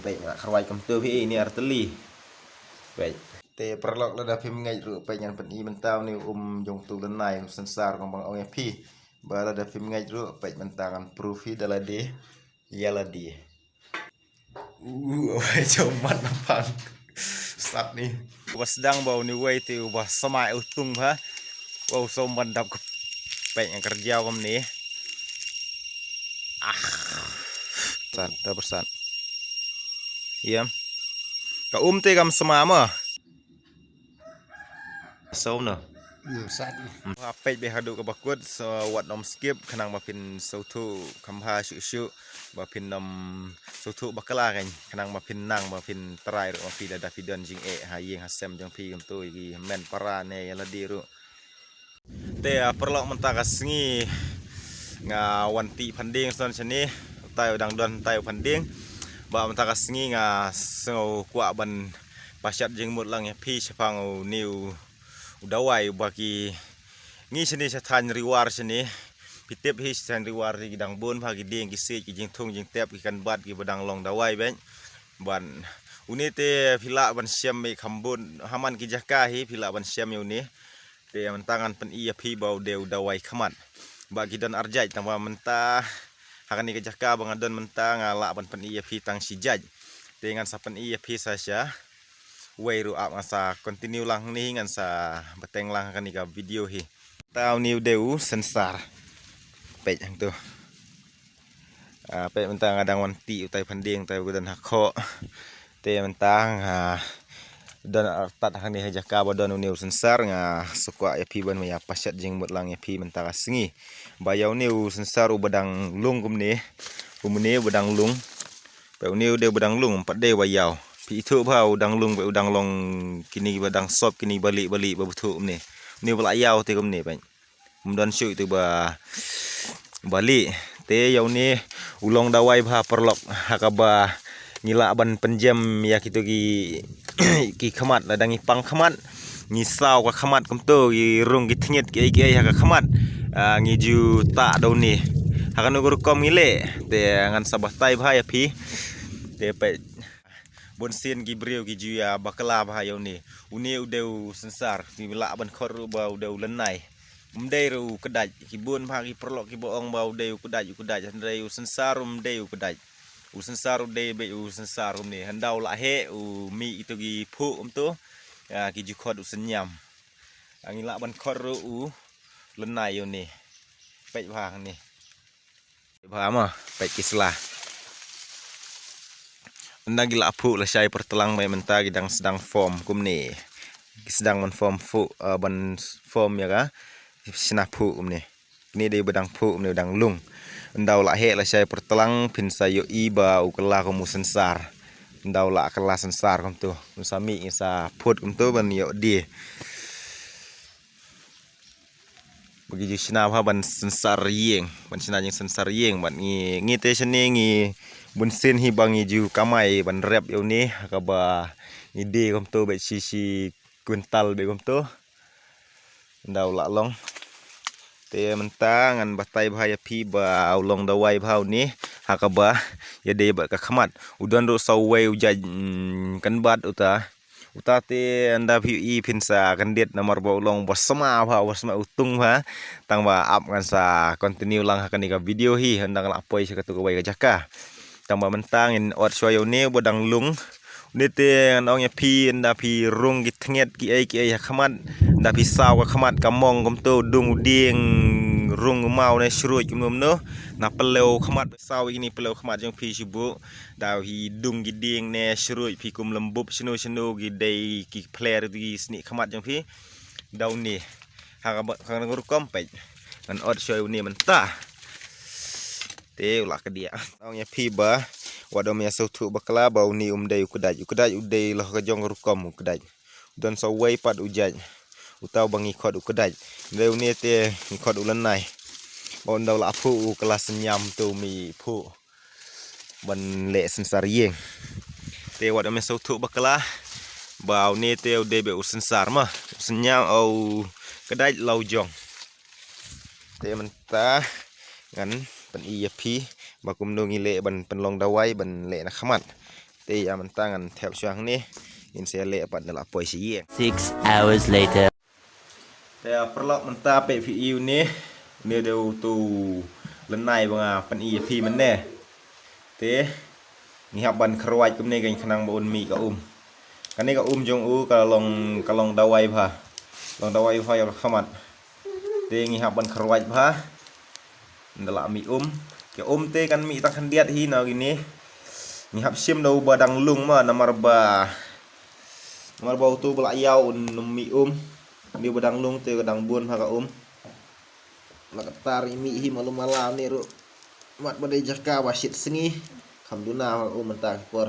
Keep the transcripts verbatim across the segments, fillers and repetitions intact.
Peit nga la kharwai kumtu phi, ini artylli. Peit. Te paralok, lada phim ngeit ruh peit ngan pyni mynta une u um jong utu u lynnai u synsar, kumba nga ong ïa phi. Ba lada phim ngeit ruh peit mynta ngan proof phi da lade ïa lade. Uh, jong mat na pang. Sat ni. Uba sdang ba une uwei te uba smai u tung bha. Wow, som ban dap ka peit nga kyrjaw kumne. Ah. Sat, da bersat. Ïa. Ka um te kam sma ma. Som no. Hmm, sat. Hmm. Ha peit beit haduh kaba kut, so wat nym skip, khnang ba phin sngewthuh kham bha shuh shuh, ba phin nym sngewthuh bakla kein, khnang ba phin nang, ba phin trai ruh ma phi lada phi don jingeh ha ïing ha sem jong phi, kumtu ïa ki hynmen para ne ïa lade ruh. Te, ah, paralok, mynta ka sngi nga wan tih phandieng san shane, utai u dang don utai u phandieng. Ba mynta ka sngi nga sngew kwah ban pashat jingmut lang ïa phi shaphang une u, u dawai uba ki ngi shane sha thaiñ Riwar shane. Phi tip hi sha thaiñ Riwar hi ki dang bun bha ki dieng ki siej, ki jingthung jingtep, ki kynbat kiba dang long dawai beit. Ban une te phi lah ban shem beit kham bun, ha man ki jaka hi phi lah ban shem ïa une. Te mynta ngan pyni ïa phi ba u dei u dawai khmat. Ba ki don ar jait, tang ba mynta ha kane ka jaka ba nga don mynta nga lah ban pyni ïa phi tang shi jait. Te ngan sa pyni ïa phi sa sha wei ruh, ap ngan sa continue lang hangne hi, ngan sa bteng lang ha kane ka video hi. Te une u dei u synsar. Peit hangtu. Ah, peit mynta nga dang wan tih utai phandieng, utai ba don ha khoh. Te mynta nga don artat hangne ha jaka ba don une u synsar, nga sngewkwah ïa phi ban ïa pashat jingmut lang ïa phi mynta ka sngi. Ba ïa une u synsar uba dang lung kumne. Kumne uba dang lung. Peit une u dei uba dang lung, ym pat dei uba ïaw. Phi ithuh bha u dang lung, peit u dang long kine ba dang sop, kine ba lieh ba lieh ba bthuh kumne. Une uba la ïaw te kumne peit. Ym don shuh itu ba, ba lieh. Te ïa une u long dawai bha paralok, ha kaba ngi lah ban pynjem ïa kitu ki, ki khmat, lada ngi pang khmat, ngi saw ka khmat kumtu, ki rung ki tngit kiei kiei ha ka khmat. Ah, ngi ju tah da une. Ha kano ka rukom ngi leh, te ngan sa batai bha ïa phi. Te peit, bunsien ki briew ki ju ïa bakla bha ïa une. Une u dei u synsar, ngi lah ban khot ruh ba u dei u lynnai. Um dei ruh u kdait, ki bun bha ki paralok kiba ong ba u dei u kdait, u kdait, hynrei u synsar um dei u kdait. U synsar u dei beit u synsar kumne, hynda u la heh u mih itu ki phuh kumtu, ah, ki ju khot u synñiam. Ah, ngi lah ban khot ruh u lynnai ïa une. Peit bha hangne. Bha ma, peit ki sla. Ynda ki la phuh lashai pyrtlang, mynta ki dang sdang form kumne. Ki sdang ban form phuh, eh, ban form ïa ka shna phuh kumne. Kine dei ba dang phuh kumne, dang lung. Ynda u la heh lashai pyrtlang phin sa ïohi ba u kylla kum u synsar. Ynda u la kylla synsar kumtu, phin sa mih, sa phut kumtu ban ïoh die. Ba ki ju shna bha ban synsar ïing, ban shna jingsynsar ïing. Bad ngi, ngi te shane ngi bunsien hi ba ngi ju kamai ban rep ïa une, ha kaba ngi die kumtu beit shi shi kwintal beit kumtu. Ynda u la long. Te mynta ngan batai bha ïa phi ba u long dawai bha une, ha kaba ïadei bad ka khmat. U don ruh sa uwei u jait, mm, kynbat uta. Uta te ynda phi ïohi phin sa kyndit namar ba u long ba sma bha, ba sma u tung bha. Tang ba ap ngan sa continue lang ha kane ka video hi, ynda nga la poi sha katu kawei ka jaka. Tang ba mynta ngin ot shuwa ïa une ba dang lung. Une te ngan ong ïa phi, ynda phi rung ki tngit kiei kiei ha khmat, ynda phi saw ka khmat ka mong kumtu, dung u dieng, rung u maw ne shruid kumno kumno, na pyllew khmat, saw ïa kine pyllew khmat jong phi shu buh. Da hi dung ki dieng ne shruid phi kum lymbup shano shano ki dei ki phler ki snieh khmat jong phi. Da une. Ha ka ba, ha ka rukom peit. Ngan ot shuwa une mynta. Te u la kdiah. Ong ïa phi ba wat ym ïa sngewthuh bakla ba une um dei u kdait. U kdait u dei la ka jong ka rukom u kdait. Don sa uwei pat u jait. Uta uba ngi khot u kdait. Hynrei une te ngi khot u lynnai. Ba ynda u la phuh u kylla synñiam tu mi phuh ban leh synsar ïing. Te wat ym ïa sngewthuh bakla ba une te u dei beit u synsar ma. U synñiam, u kdait la u jong. Te mynta ngan pyni ïa phi ba kumno ngi leh ban pynlong dawai ban leh na khmat. Te ïa mynta ngan thep shuwa hangne. Ngin sa leh pat da la poi sha ïing. Six hours later. Te paralok mynta peit phi ïa une. Une dei uto u lynnai ba nga pyni ïa phi mynne. Te ngi hap ban kharwait kumne khnang ba un mih ka um. Kane ka um jong u ka long, ka long dawai bha. Long dawai bha ïa ka khmat. Te ngi hap ban kharwait bha. Nda la mih um. Ka um te kan mih tang khyndiat hi na kine. Ngi hap shim da uba dang lung ma namar ba, namar ba uto ba la ïaw un mih um. Une ba dang lung te ka dang bun ha ka um. La katta i mih hi malu mala ne ruh. Mat ba dei jaka ba shit sngi. Kham duna ha ka um mynta ka por.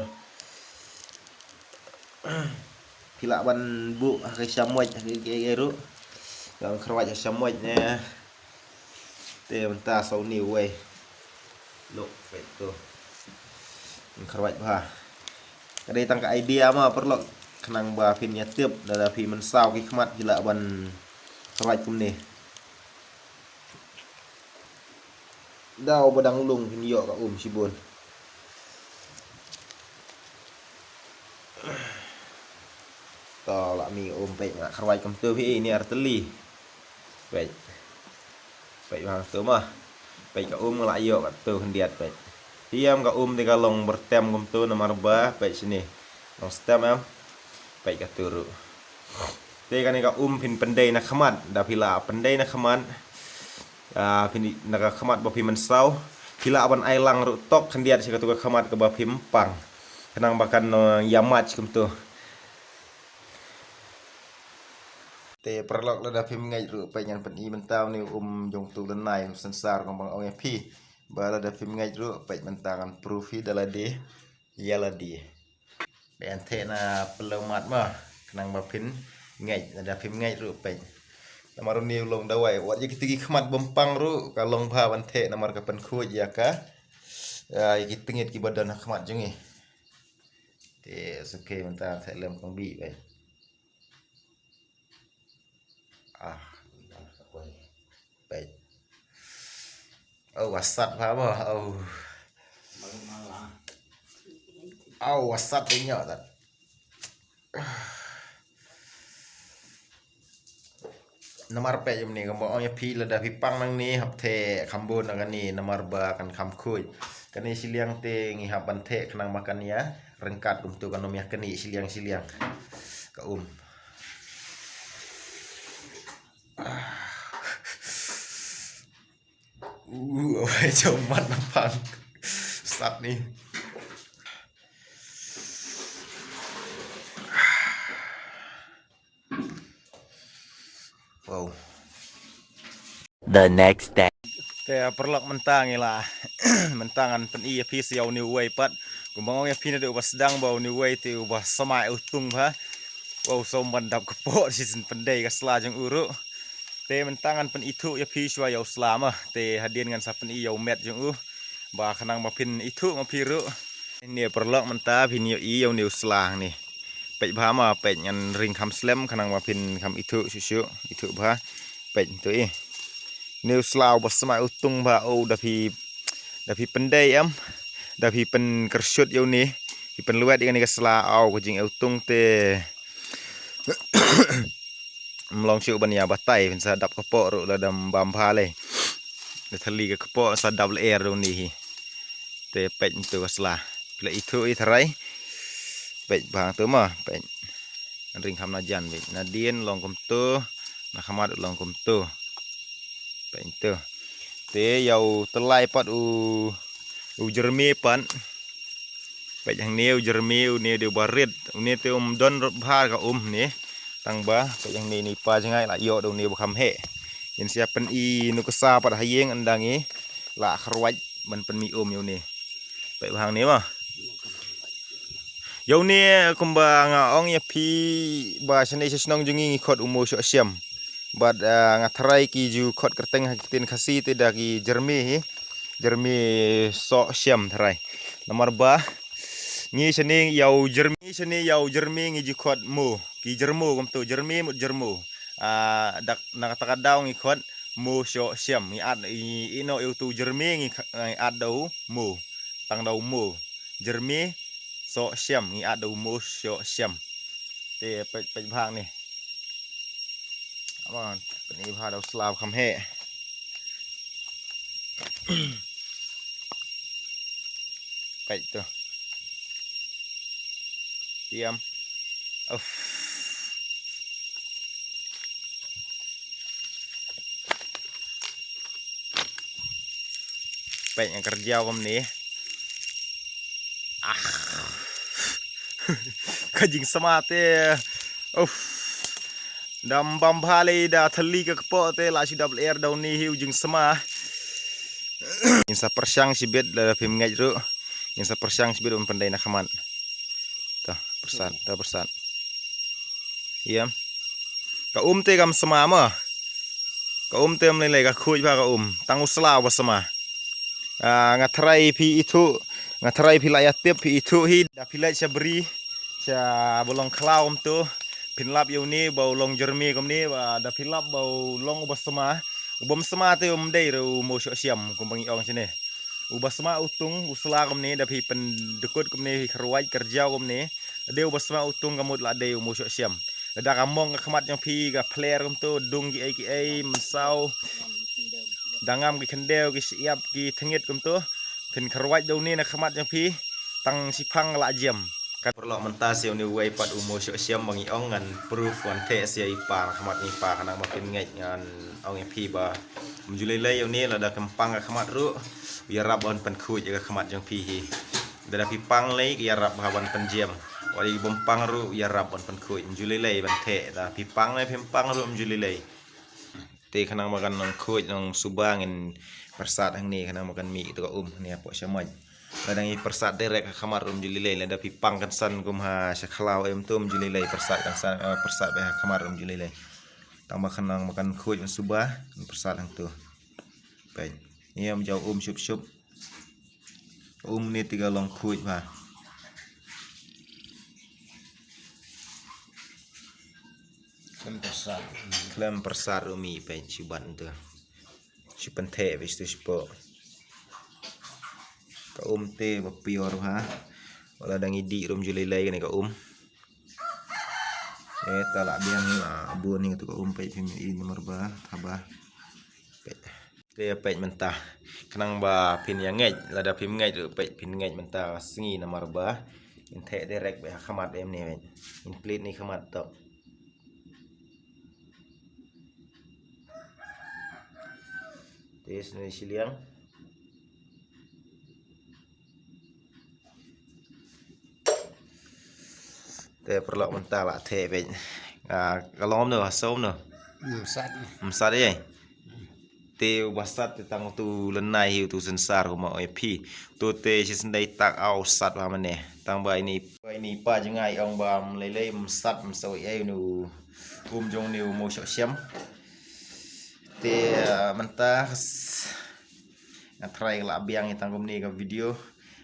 Phi lah ban buh ha ka shamoit ha ka, ka, ka ruh. Ban kharwait ha shamoit ne. Te mynta saw ni wei. Lok peit to. Ban kharwait bha. Ka dei tang ka idea ma paralok. Khnang ba phin ïa tip lada phi mynsaw ki khmat phi lah ban kharwait kumne. Da uba dang lung phin ïoh ka um shibun. To la mih um peit nga kharwait kumto phi ni artylli. Peit. Peit bang to ma. Peit ka um nga la ïoh kato khyndiat peit. Ïam ka um te ka long byrtem kumto namar ba peit shini. Long stem em. Peit kato ruh. Te kane ka um phin pyndei na khmat, da phi la pyndei na khmat. Ah, phin na ka khmat ba phi mynsaw. Phi lah ban ai lang ruh tok khyndiat sha kato ka khmat kaba phi ym pang. Khnang ba kan, eh, ïa match kumto. Te paralok lada phim ngeit ruh peit ngan pyni mynta une u um jong uto u lynnai u synsar kumba nga ong ïa phi. Ba lada phim ngeit ruh peit mynta ngan proof hi da lade ïa lade. Peit ngan theh na pyllew mat ma khnang ba phin ngeit, lada phim ngeit ruh peit. Namar une u long dawai wat ïa kito ki khmat bym pang ruh ka long bha ban theh namar ka pynkhuid ïa ka, ïa ki tyngit kiba don ha khmat jong ngi. Te suke mynta theh lem kong bih peit. Ah. Peit. Oh, wasat bha ba. Oh. Oh, wasat te nyok tat. Namar peit ïa mne kumba ong ïa phi lada phi pang nangne hap theh kham bun na kane namar ba kan kham khuid. Kane shiliang te ngi hap ban theh khnang ba kan ïa ryngkat kumto kan ym ïa kane shiliang shiliang. Ka um. Uh, oi, jauh mat na pang. Sat ni. Wow. The next day. Te paralok mynta ngi la mynta ngan pyni ïa phi sa ïa une uwei pat. Kumba nga ong ïa phi naduh ba sdang ba une uwei te uba smai u tung bha. Wow, sngewbha ban dap kpoh shisien pyndei ka sla jong u ruh. Te mynta ngan pynithuh ïa phi shuwa ïa u sla ma. Te hadien ngan sa pyni ïa u met jong u. Ba khnang ba phin ithuh ma phi ruh. Une paralok mynta phin ïohi ïa une u sla hangne. Peit bha ma, peit ngan ring kham slem khnang ba phin kham ithuh shuh shuh, ithuh bha. Peit to i. Une u sla uba smai u tung bha, oh, da phi, da phi pyndei em. Da phi pynkyrsut ïa une. Phi pynlwet ïa kane ka sla, oh, ka jingeh u tung te. Ym long shuh ban ïa batai, phin sa dap kpoh ruh lada ym bam bha lei. Da thylli ka kpoh sa dap lyer da une hi. Te peit to ka sla. Phi la ithuh i tharai. Peit bha to ma, peit. Ring kham na jan peit. Nadien long kumto, na khmat long kumto. Peit to. Te ïa u tylai pat u, u jyrmi pat. Peit hangne u jyrmi une dei uba rit. Une te um don rot bha ka um ne. Tang ba peit hangne ni pa jngai la ïoh da une ba kham heh. Ngin sa ïa pyni nuksa pat ha ïing ynda ngi la kharwait ban pynmih um ïa une. Peit bha hangne ma. Ïa une kumba nga ong ïa phi ba shane sha shnong jong ngi ngi khot u mo shoh shem. Bad, ah, nga tharai ki ju khot kyrteng ha ki ktien Khasi te da ki jyrmi hi. Jyrmi soh shem tharai. Namar ba ngi shane ïa u jyrmi, ngi shane ïa u jyrmi ngi ju khot mo. Ki jyrmo kumto, jyrmi mut jyrmo. Ah, dak na kata ka daw ngi khot mo shoh shem. Ngi at i, i no ïa uto u jyrmi ngi kh-, ngi at da u mo. Tang da u mo. Jyrmi toh shem, ngi at da u mo shoh shem. Te peit, peit bha hangne. Aman, pyni bha da u sla kham heh. Peit to. Tiam. Uff. Peit nga kyrjaw kumne. Ah. Ka jingsma te. Uff. Dam bam bha lei da thylli ka kpoh te la shu dap ler da une hi u jingsma. Ngin sa pyrshang shibit lada phim ngeit ruh. Ngin sa pyrshang shibit ban pyndei na khmat. To, pyrsad, to pyrsad. Ïa. Ka um te kam sma mo. Ka um te ym lei lei, ka khuid bha ka um. Tang u sla uba sma. Ah, nga tharai phi ithuh, nga tharai phi la ïa tip phi ithuh hi da phi leit sha bri. Sha ba long khlaw kumto. Phin lap ïa une ba u long jermi kumne, ba da phi lap ba u long uba sma. Ubym sma te um dei ruh u mo shoh shem kumba ngi ong shane. Uba sma u tung u sla kumne, da phi pyndykut kumne, phi kyrwait kyrjaw kumne. Dei uba sma u tung ka mut la dei u mo shoh shem. Lada ka mong ka khmat jong phi ka phler kumto, dung kiei kiei, mynsaw. Da ngam ki khyndew, ki shyiap, ki tngit kumto. Phin kyrwait da une na khmat jong phi, tang shiphang la jem. Ka paralok, mynta sa ïa une uwei pat u mo shoh shem ba ngi ong, ngan proof, ngan theh sa ïa i pa na khmat ngi pa, khnang ba phin ngeit. Ngan ong ïa phi ba ym ju lei lei ïa une, lada kam pang ka khmat ruh, u ïarap ban pynkhuid ïa ka khmat jong phi hi. Lada phi pang lei, ka ïarap ha ban pynjem. Wat ïa bym pang ruh, u ïarap ban pynkhuid. Ym ju lei lei ban theh, lada phi pang lei, phim pang ruh, ym ju lei lei. Te khnang ba kan nang khuid nang suba, ngin pyrsad hangne khnang ba kan mih ïa ka um hangne hapoh shamoit. Lada ngi pyrsad direct ha khmat ruh ym ju lei lei, lada phi pang kynsan kum ha sha khlaw em to ym ju lei lei, pyrsad kynsan, eh, pyrsad beit ha khmat ruh ym ju lei lei. Tang ba khnang ba kan khuid nang suba, ngin pyrsad hangto. Peit. Ïa, ym jaw um shup shup. Um ne te ka long khuid bha. Khlem pyrsad. Khlem pyrsad um i, peit shu bat nto. Shu pyntheh peit shu shu po. Ka um te ba pior bha. Wat la dang i dih ruh ym ju lei lei kane ka um. Eh, ta la biang la bun hi tu ka um, peit phim i namar ba thaba. Peit. Te peit mynta. Khnang ba phin ïa ngeit, lada phim ngeit ruh peit phin ngeit mynta sngi namar ba ngin theh direct beit ha khmat em ne peit. Ngin plit ne khmat tok. Te sne shiliang. Te paralok mynta la theh beit. Ah, ka long kumno, ha sum no? Ym sat. Ym sat ei. Te uba sat te tang uto u lynnai hi, uto u synsar kumba ong ïa phi. Uto te shi syndai tak aw sat bha mane. Tang ba ine, ba ine i pa jngai ong ba ym lei lei, ym sat, ym saw ei une u um jong une u mo shoh shem. Te, ah, mynta nga tharai ka la biang ïa tang kumne ka video.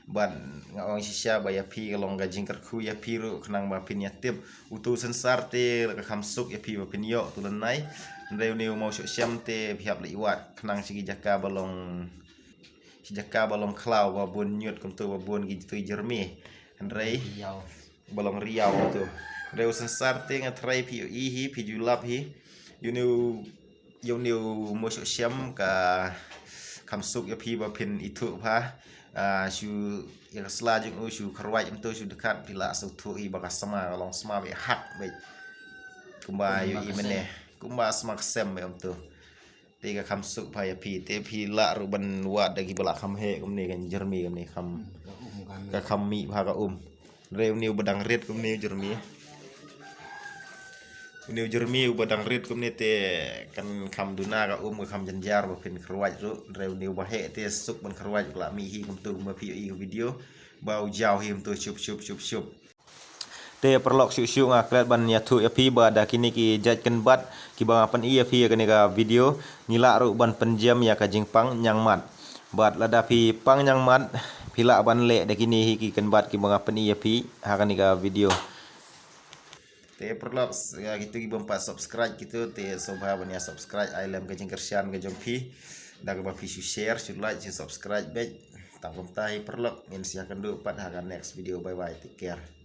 Bad nga ong shisha ba ïa phi ka long ka jingkyrkhu ïa phi ruh khnang ba phin ïa tip. Uto u synsar te ka kham suk ïa phi ba phin ïoh uto u lynnai. Hynrei une u mo shoh shem te phi hap leit wad khnang sha ki jaka ba long, sha ki jaka ba long khlaw ba bun ñiut kumto ba bun kito ki jermi. Hynrei ba long riaw to. Hynrei u synsar te nga tharai phi ïohi hi, phi ju lap hi. Ïa une u, ïa une u mo shoh shem ka kham suk ïa phi ba phin ithuh bha. Ah, shu ïa ka sla jong u shu kharwait kumto shu dkhat, phi lah sngewthuh hi ba ka sma, ka long sma beit hak beit. Kumba ïohi mynne. Kumba sma ksem beit kumto. Te ka kham suk bha ïa phi, te phi lah ruh ban wad da kiba la kham heh kumne, kan jermi kumne kham, ka kham mih bha ka um. Hynrei une uba dang rit kumne u jermi. Une u jermi uba dang rit kumne te kan kham duna ka um, ka kham jynjar ba phin kharwait ruh. Hynrei une uba heh te suk ban kharwait, ka la mih hi kumto kumba phi ïohi ka video. Ba u jaw hi kumto shup shup shup shup. Te paralok shuh shuh nga klet ban ïathuh ïa phi ba da kine ki jait kynbat kiba nga pyni ïa phi ïa kane ka video, ngi lah ruh ban pynjem ïa ka jingpang ñiangmat. Bad lada phi pang ñiangmat, phi lah ban leh da kine hi ki kynbat kiba nga pyni ïa phi ha kane ka video. Te paralok, ïa kito kibym pat subscribe kito, te sngewbha ban ïa subscribe, ai lem ka jingkyrshan ka jong phi da kaba phi shu share, shu like, shu subscribe beit. Tang kumta hi paralok, ngin sa ïakynduh pat ha ka next video. Bye bye, take care.